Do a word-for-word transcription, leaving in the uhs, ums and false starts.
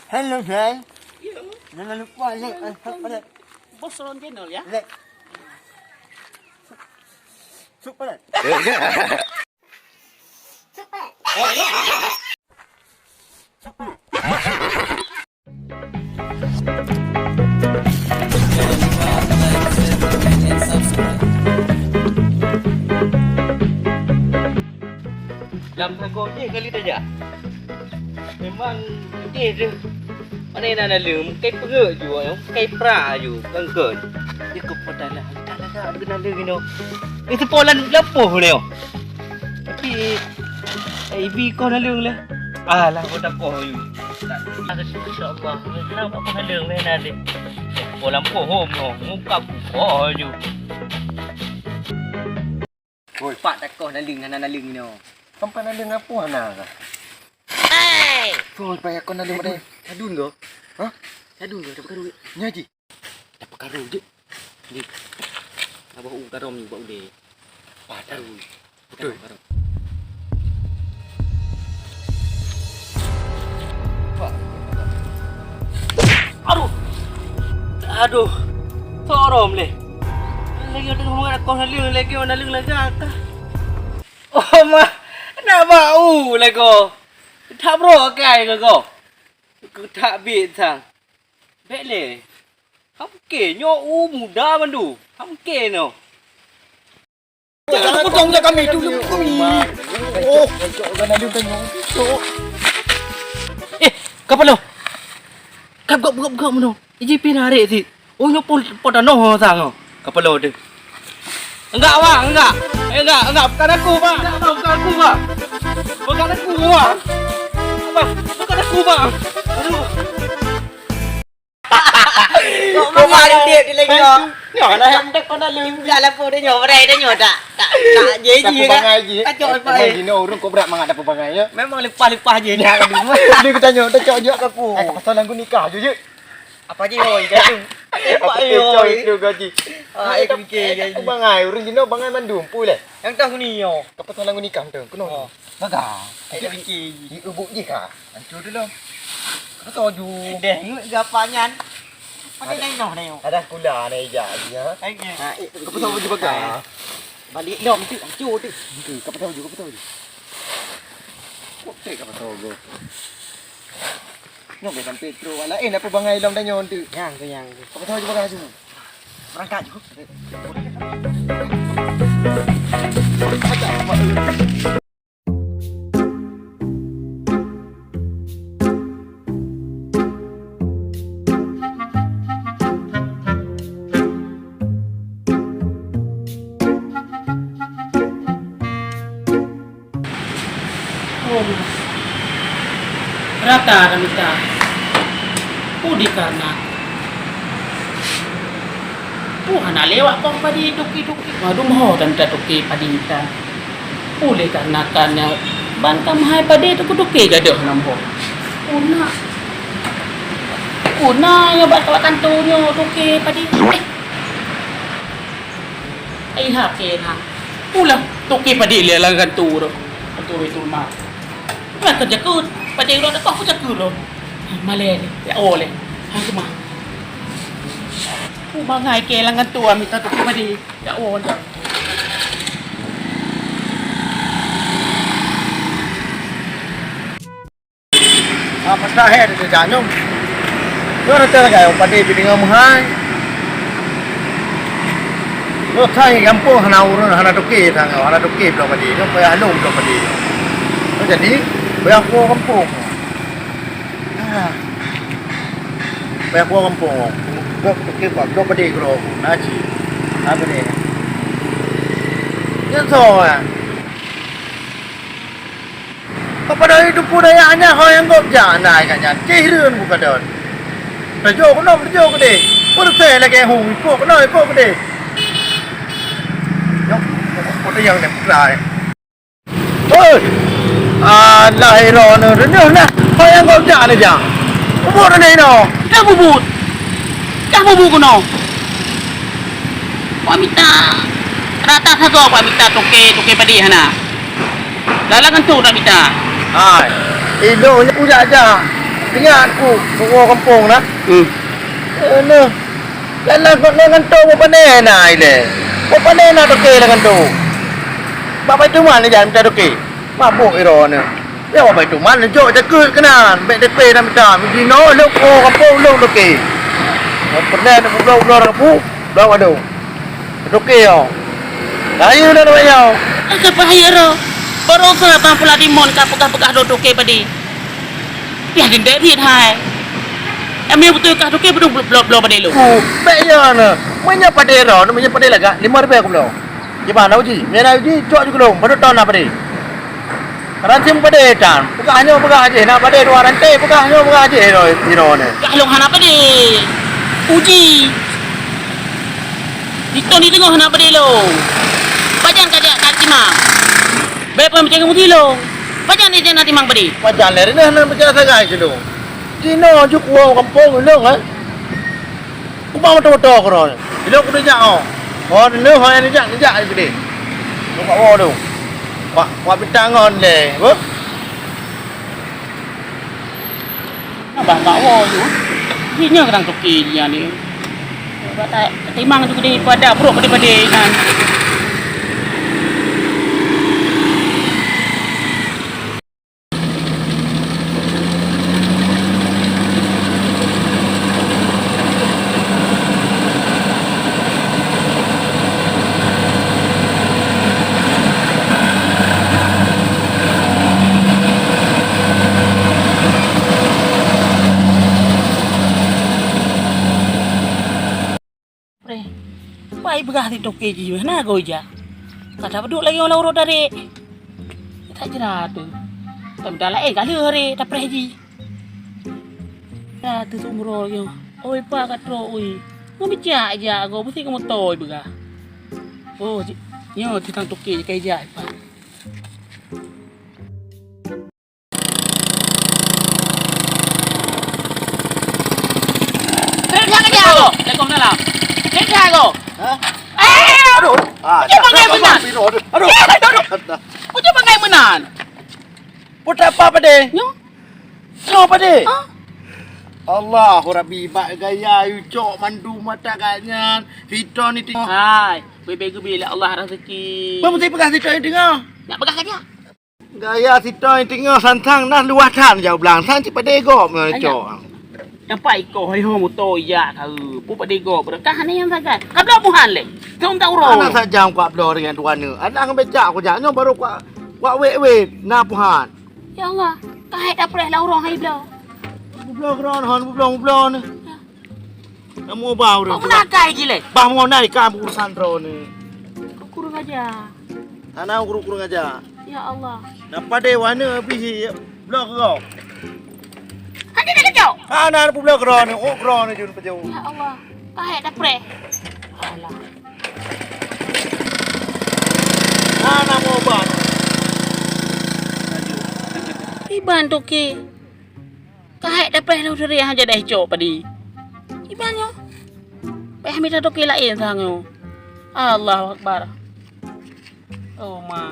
Hello, guys. Jangan lupa like and subscribe. Bos Ron Channel, ya. Like. Subscribe. Lam sagoe jih kali tajak. Memang jih tu. Pane na naleueng, kai peugeuek ju, kai pra ju, kengken. Di keu pota lah, tak ada guna lagi no. Itu polan lapoh ni. Tapi, eh, ibi kau naleueng leh. Alah, kau tak kau yu. Masya Allah, kenapa kau naleueng leh nanti? Kau lampu hom no, muka aku kau yu. Woi. Pak takoh naleueng hana naleueng ino. Sampai naleueng apa hana kah? Hei. Kau payah kau naleueng deh. Sadun kau? Hah? Sadun kau dapat karung? Nya ji. Dapat karung je. Ni. Abah u karung ni buat udah. Wah, tahu. Betul. Aduh. Aduh. Sorom leh. Lagi ada ngomong ada kau naleueng lagi, naleueng lagi akah. Oh, ma. Nak bau lego. Tak bro kai ke kau. Kau tak bit sang. Bek leh. Hamke nyoe u muda bandu. Hamke no. Jangan potong je kami dulu, kami. Oh, cok, jangan ada tanya. Cok. Eh, kapalo. Kap gop gop gop mano. Iji pih narik si. Oh, nyoe pun pot tanoh sang. Kapalo tu. Enggak, bang, enggak. Enggak, enggak, bukan aku, bang. Enggak, bang, bukan aku, bang. Bukan aku, bang. Bang, bukan aku, bang. Aduh. Kok malu dia, dia lagi, oh. Nyoe lah yang tak pernah lu. Dah lah pun dia nyoe, berai dia nyoe tak. Tak, tak, je, je, kan? Bangai je. Kacau, apa, eh? Bangai je, ni orang kau berat mangat dapat bangai, ya? Memang lepas-lepas je. Ya, kan, dia kata nyoe, tak cok je kat aku. Eh, pasal lagu nikah je, je. Apa je, oi, kacau. Apa je, oi? Kacau itu gaji. Ah, eh, kau fikir gaji. Aku bangai, orang Cina bangai mandum, pui leh. Yang tahu ni, yo. Kau pasal lagu nikah tu, kena. Oh. Baga. Kita fikir. Di ubuk je kah? Hancur dulu. Kau tahu ju. Deh, ingat gapanyan. Pakai naik noh, naik. Ada kula, naik ijak lagi, ha? Hai, ya. Ha, eh, kau pasal baju baga. Balik dong, tu, hancur tu. Tu, kau pasal baju, kau pasal baju. Kok tak kau pasal baju? Nyoe sampai terus wala. Eh, napa bangai lom dah nyoe tu? Yang tu, yang tu. Kau pasal baju baga tu. Berangkat je. Oh, rata dah mita. Oh, dikarenakan. Oh, hana lewat kong padi tuki-tuki. Waduh, moho dah mita tuki padi mita. Oleh karenakan nyan, ban ka meuhai padi tuki-tuki gadoh lam boh. Oh, nak. Oh, na nyoe bak, bak kantô nyoe tuki padi. Eh. Ai, ha, kena. Pulang toke padé lé lam kantô tu. Kantô itu rumah. Lah kerja ku, padé udah dekat aku jaga tu. Malé ni, ya oleh. Hai cuma. Ku bangai ke lam kantô, minta toke padé. Ya oleh. Ah, mustahil tu janyoe. Nyoe rata lagai padé bidingoe meuhai. Nyoe sai gampông hana ureueng, hana toke tanyoe, hana toke bloe padé. Nyoe payah lôn bloe padé. Nyoe jadi payah puwoe gampông. Ah. Payah puwoe gampông. Gop toke bak bloe padé keudroe. Na cit. Apa ni? Nyoe soe, ah. Kepada itu pun daya hanya hoi anggap jak nai kat nyan. Cih reun buka don. Terjauh kena terjauh ke deh. Percaya lagi hong ipok kena ipok ke deh. Nyok, kota yang ni putra eh. Hei. Alah iro ni renyuh nah. Hoi anggap jak ni jak. Ubur ni no. Dah bubut. Dah bubut kena. Wak mita. Rata sagoe wak mita toke, toke padé hana. Dalam ngantuk tak mita. Hai. Ilong ni ujak aja. Ingat ku, ku woe gampông na. Hmm. Eh, nyoe. Jalan kot nyoe ngon toke bak pane na ilèe. Bak pane na toke lam ngon toke. Bak Baitumal jalan mita toke. Mabök droeneuh. Ya, bak Baitumal jok jakeuet keunan. Bèk toke na mita. Jinoe lôn ku woe gampông lôn toke. Pernah na peubloe-bloe rapu, bloe wadong. Toke nyoe. Rayeuk na nyoe. Asai pah rayeuk droe. Baroesa bang Pula Timon ka peugah-peugah lôn toke padé. Piah dendek riet hai. Nyang beutôi kah toke padum bloe-bloe padé lôn. Ku, bèk nyan na. Meunyoe padé droe, meunyoe padé lagak, limong ribèe kubloe. Kiban na uji? Meunyoe na uji, cok ju keu lôn, padub thôn na padé. Ranté padé tan. Peugah nyoe peugah jih, na padé dua ranté, peugah nyoe peugah jih, iro, iro nyoe. Kah lôn hana padé. Uji. Di thôn di teungoh hana padé lôn. Pajan ka jak ka timang. Bèk peucaya meuti lôn. Pajan di na timang padé. Pajan lé, na, na pajan sagai sidong. Jinoe ju ku woe gampông ilong, eh. Ubak moto-moto keudroe. Ilong kudu jak, oh. Oh, lheuh, oh, neujak, neujak, eh, keudéh. Ubak woe lôn. Wak, wak bintang ngon lé, beuh. Abah bak woe ju. Jih nyoe kadang toke jih nyan ni. Bak ta-, timang ju keudéh pada brok padé-padé nyan. Preh, pai peugah si toke jih, hana goe jak. Ka taduek lagèe ureueng tarek. That jrat tu. Tapi dah laén ka lheueh hari tapreh jih. Dah tu seumeuroe nyoe. Oi, pa ka trok, oi. Ngon bijak jak go, meusti ka meuto peugah. Oh, ji-, nyoe tukang toke ka jak, pa. Periksa ke dia, Ago. Waalaikumsalam. Periksa, Ago. Hah? Eh! Aduh. Ah, Macam dah, bangai dah, meunan. Aduh. Eh, aduh, aduh. Dah. Macam bangai meunan. Putra apa, Pade? Nyo? Nyo, Pade? Hah? Allahu Rabbi, bak gaya yu cok mandum mata gak nyan. Fitron itu. Hai, bebe gebi lah Allah rezeki. Bang, mesti pegang Fitron itu, ngah. Nak pegang ke dia? Gaya sitoe teungoh santang nah luwah that jauh blang, sang cit padé gob ngon cok. Nampak ikoh hai ho moto ijak ka, pu padé gob, beureukat hana nyang sagai. Ka bloe buhan lé. Thon ta uroe. Hana sajam kuat bloe ringan dua neuk. Anak ngon becak kujak nyoe baru kuat, kuat wet-wet na puhan. Ya Allah, ka hai tapreh lam uroe hai bloe. Bubloe keudroe hon, bubloe, bubloe ni. Ya. Kamu ubah ureueng. Kok meunakai jih lé? Bah, meunakai ka urusan droeneuh. Kok kurang aja. Hana kurang-kurang aja. Ya Allah. Napa deh wana bih blok kau? Hana nak kejok. Hana pun blok droeneuh, oh droeneuh jun pejo. Ya Allah. Kahek dah preh. Alah. Hana mau ubah. Iban toke. Kahek dapeh lôn sirih hana jadeh cok padi. Iban nyoe. Payah mita toke laén sang nyoe. Allahu Akbar. Oh, ma.